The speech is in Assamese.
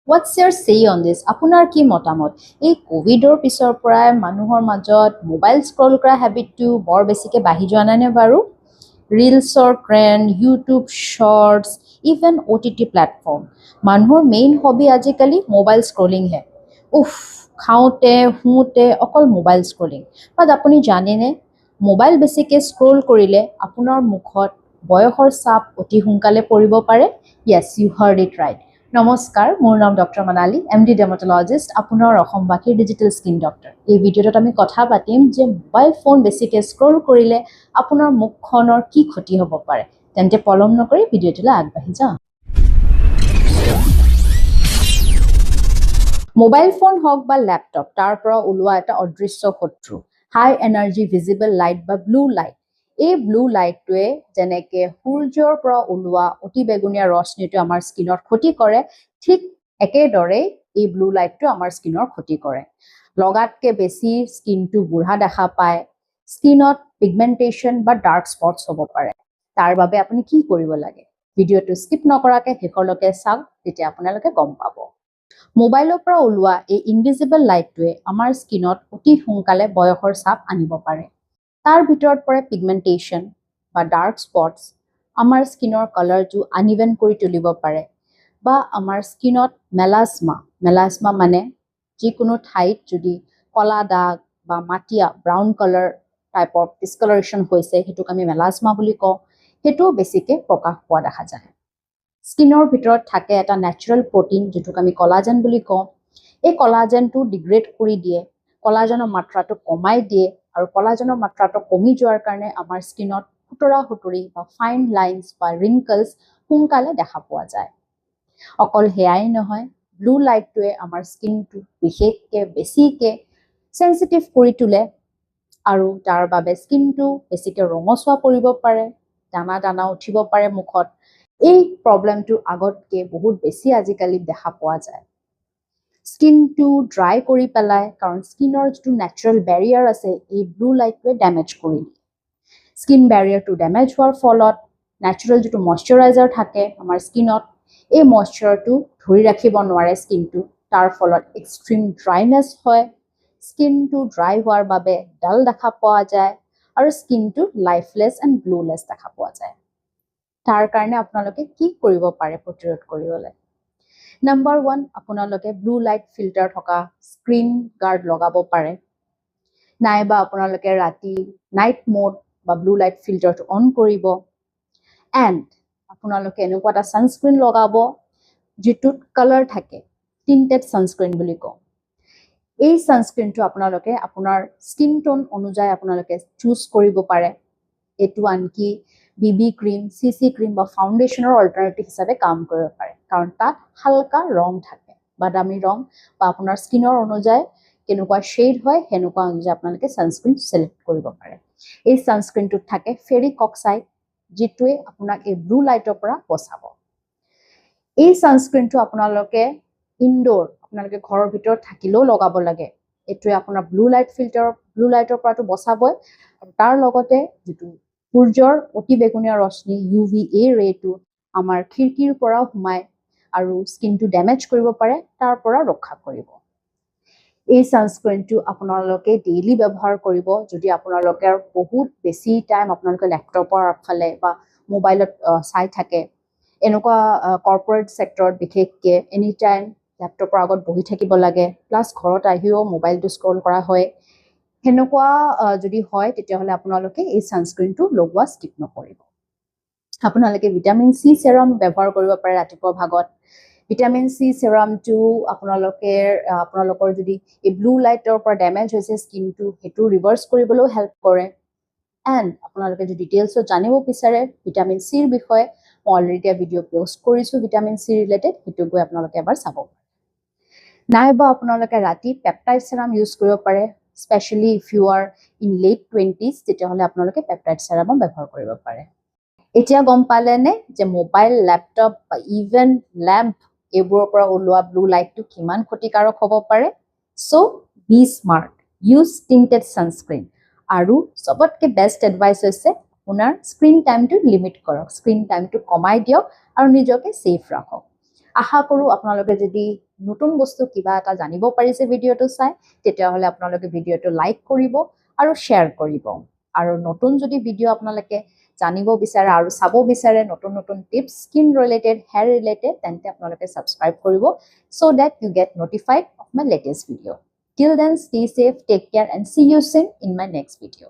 What's your say on this? আপোনাৰ কি মতামত? এই ক'ভিডৰ পিছৰ পৰাই মানুহৰ মাজত মোবাইল স্ক্ৰল কৰা হেবিটটো বৰ বেছিকৈ বাঢ়ি যোৱা নাইনে বাৰু? ৰিলছৰ trend, YouTube shorts, even OTT platform, মানুহৰ মেইন হবি আজিকালি মোবাইল স্ক্ৰলিংহে। উফ, খাওঁতে শুওঁতে অকল মোবাইল স্ক্ৰলিং। বাট আপুনি জানেনে, মোবাইল বেছিকৈ স্ক্ৰল কৰিলে আপোনাৰ মুখত বয়সৰ চাপ অতি সোনকালে পৰিব পাৰে? Yes, you heard it right. নমস্কাৰ, মোৰ নাম ডক্টৰ মানালী, এমডি ডাৰ্মাটলজিষ্ট, আপোনাৰ অসমবাসীৰ ডিজিটেল স্কিন ডক্টৰ। এই ভিডিঅ'টোত আমি কথা পাতিম যে মোবাইল ফোন বেছিকৈ স্ক্ৰল কৰিলে আপোনাৰ মুখখনৰ কি ক্ষতি হ'ব পাৰে। তেন্তে পলম নকৰি ভিডিঅ'টোলৈ আগবাঢ়ি যাওঁ। মোবাইল ফোন হওক বা লেপটপ, তাৰ পৰা ওলোৱা এটা অদৃশ্য শত্ৰু হাই এনাৰ্জি ভিজিবল লাইট বা ব্লু লাইট। এই ব্লু লাইটটোৱে যেনেকে সূৰ্যৰ পৰা ওলোৱা অতি বেগুনীয়া ৰশ্মিটোৱে আমাৰ স্কিনত ক্ষতি কৰে, ঠিক একেদৰেই এই ব্লু লাইটটো আমাৰ স্কিনৰ ক্ষতি কৰে। লগাতকে বেছি স্কিনটো বুঢ়া দেখা পায়, স্কিনত পিগমেণ্টেশ্যন বা ডাৰ্ক স্পটছ হ'ব পাৰে। তাৰ বাবে আপুনি কি কৰিব লাগে, ভিডিঅ'টো স্কিপ নকৰাকে শেষলৈকে চাওক, তেতিয়া আপোনালোকে গম পাব। মোবাইলৰ পৰা ওলোৱা এই ইনভিজিবল লাইটটোৱে আমাৰ স্কিনত অতি সোনকালে বয়সৰ চাপ আনিব পাৰে। তাৰ ভিতৰত পৰে পিগমেণ্টেশ্যন বা ডাৰ্ক স্পটছ, আমাৰ স্কিনৰ কালাৰটো আনইভেন কৰি তুলিব পাৰে বা আমাৰ স্কিনত মেলাজমা। মেলাজমা মানে যিকোনো ঠাইত যদি কলা দাগ বা মাটিয়া ব্ৰাউন কালাৰ টাইপৰ ডিছকালাৰেশ্যন হৈছে, সেইটোক আমি মেলাজমা বুলি কওঁ। সেইটোও বেছিকৈ প্ৰকাশ পোৱা দেখা যায়। স্কিনৰ ভিতৰত থাকে এটা নেচাৰেল প্ৰটিন, যিটোক আমি কলাজেন বুলি কওঁ। এই কলাজেনটো ডিগ্ৰেড কৰি দিয়ে, কলাজেনৰ মাত্ৰাটো কমাই দিয়ে আৰু কলাজেনৰ মাত্ৰাটো কমি যোৱাৰ কাৰণে আমাৰ স্কিনত সুতৰা সুতুৰি বা ফাইন লাইনছ বা ৰিংকলছ সোনকালে দেখা পোৱা যায়। অকল সেয়াই নহয়, ব্লু লাইটটোৱে আমাৰ স্কিনটো বিশেষকৈ বেছিকৈ চেঞ্চিটিভ কৰি তোলে আৰু তাৰ বাবে স্কিনটো বেছিকৈ ৰঙচুৱা পৰিব পাৰে, দানা দানা উঠিব পাৰে মুখত। এই প্ৰব্লেমটো আগতকৈ বহুত বেছি আজিকালি দেখা পোৱা যায়। স্কিনটো ড্ৰাই কৰি পেলায়, কাৰণ স্কিনৰ যিটো নেচাৰেল বেৰিয়াৰ আছে, এই ব্লু লাইটটোৱে ডেমেজ কৰি দিয়ে। স্কিন বেৰিয়াৰটো ডেমেজ হোৱাৰ ফলত নেচাৰেল যিটো মইশ্চাৰাইজাৰ থাকে আমাৰ স্কিনত, এই মইশ্চাৰটো ধৰি ৰাখিব নোৱাৰে স্কিনটো। তাৰ ফলত এক্সট্ৰিম ড্ৰাইনেছ হয়। স্কিনটো ড্ৰাই হোৱাৰ বাবে ডাল দেখা পোৱা যায় আৰু স্কিনটো লাইফলেছ এণ্ড গ্ল'লেছ দেখা পোৱা যায়। তাৰ কাৰণে আপোনালোকে কি কৰিব পাৰে প্ৰতিৰোধ কৰিবলৈ? নাম্বাৰ 1, আপোনালোকে ব্লু লাইট ফিল্টাৰ থকা স্ক্ৰীণ গাৰ্ড লগাব পাৰে, নাইবা আপোনালোকে ৰাতি নাইট মোড বা ব্লু লাইট ফিল্টাৰটো অন কৰিব। এণ্ড আপোনালোকে এনেকুৱা এটা ছানস্ক্ৰীণ লগাব যিটোত কালাৰ থাকে, টিণ্টেড ছানস্ক্ৰীণ বুলি কওঁ। এই ছানস্ক্ৰীণটো আপোনালোকে আপোনাৰ স্কিন টোন অনুযায়ী আপোনালোকে চুজ কৰিব পাৰে। এইটো আনকি BB cream, CC cream বা ফাউণ্ডেশ্যনৰ অল্টাৰনেটিভ হিচাপে কাম কৰিব পাৰে, কাৰণ তাত হালকা ৰং থাকে, বাদামী ৰং বা আপোনাৰ স্কিনৰ অনুযায়ী কেনেকুৱা শ্বেড হয়, সেনেকুৱা অনুযায়ী আপোনালোকে ছানস্ক্ৰীণ চিলেক্ট কৰিব পাৰে। এই ছানস্ক্ৰীণটোত থাকে ফেৰিক অক্সাইড, যিটোৱে আপোনাক এই ব্লু লাইটৰ পৰা বচাব। এই ছানস্ক্ৰীণটো আপোনালোকে ইনড'ৰ, আপোনালোকে ঘৰৰ ভিতৰত থাকিলেও লগাব লাগে। এইটোৱে আপোনাৰ ব্লু লাইটৰ পৰাতো বচাবই আৰু তাৰ লগতে যিটো সূৰ্যৰ অতি বেগুনীয়া ৰশ্মি, ইউভিএ ৰেটো আমাৰ খিৰিকীৰ পৰাও সোমায় আৰু স্কিনটো ডেমেজ কৰিব পাৰে, তাৰ পৰা ৰক্ষা কৰিব। এই ছানস্ক্ৰীণটো আপোনালোকে ডেইলি ব্যৱহাৰ কৰিব। যদি আপোনালোকে বহুত বেছি টাইম আপোনালোকে লেপটপৰ আগফালে বা মোবাইলত চাই থাকে, এনেকুৱা কৰ্পৰেট ছেক্টৰত বিশেষকৈ এনি টাইম লেপটপৰ আগত বহি থাকিব লাগে, প্লাছ ঘৰত আহিও মোবাইলটো স্ক্ৰল কৰা হয়, সেনেকুৱা যদি হয়, তেতিয়াহ'লে আপোনালোকে এই ছানস্ক্ৰীণটো লগোৱা স্কিপ নকৰিব। আপোনালোকে ভিটামিন চি চেৰাম ব্যৱহাৰ কৰিব পাৰে ৰাতিপুৱা ভাগত। ভিটামিন চি চেৰামটো আপোনালোকৰ যদি এই ব্লু লাইটৰ পৰা ডেমেজ হৈছে স্কিনটো, সেইটো ৰিভাৰ্চ কৰিবলৈও হেল্প কৰে। এণ্ড আপোনালোকে যদি ডিটেইলছত জানিব বিচাৰে ভিটামিন চিৰ বিষয়ে, মই অলৰেডি এতিয়া ভিডিঅ' প'ষ্ট কৰিছোঁ ভিটামিন চি ৰিলেটেড, সেইটো গৈ আপোনালোকে এবাৰ চাব পাৰে। নাইবা আপোনালোকে ৰাতি পেপটাইড চেৰাম ইউজ কৰিব পাৰে, specially if you are in late 20s, তেতিয়াহ'লে আপোনালোকে পেপটাইড চেৰামো ব্যৱহাৰ কৰিব পাৰে। এতিয়া গম পালেনে যে মোবাইল, লেপটপ বা ইভেন লেম্প এইবোৰৰ পৰা ওলোৱা ব্লু লাইটটো কিমান ক্ষতিকাৰক হ'ব পাৰে? So be smart, use tinted sunscreen আৰু চবতকৈ বেষ্ট এডভাইচ হৈছে আপোনাৰ স্ক্ৰীণ টাইমটো লিমিট কৰক, স্ক্ৰীণ টাইমটো কমাই দিয়ক আৰু নিজকে ছেফ ৰাখক। আশা কৰোঁ আপোনালোকে যদি নতুন বস্তু কিবা এটা জানিব পাৰিছে ভিডিঅ'টো চাই, তেতিয়াহ'লে আপোনালোকে ভিডিঅ'টো লাইক কৰিব আৰু শ্বেয়াৰ কৰিব। আৰু নতুন যদি ভিডিঅ' আপোনালোকে জানিব বিচাৰে আৰু চাব বিচাৰে, নতুন নতুন tips, skin related, hair related, তেন্তে আপোনালোকে ছাবস্ক্ৰাইব কৰিব so that you get notified of my latest video. Till then, stay safe, take care and see you soon in my next video.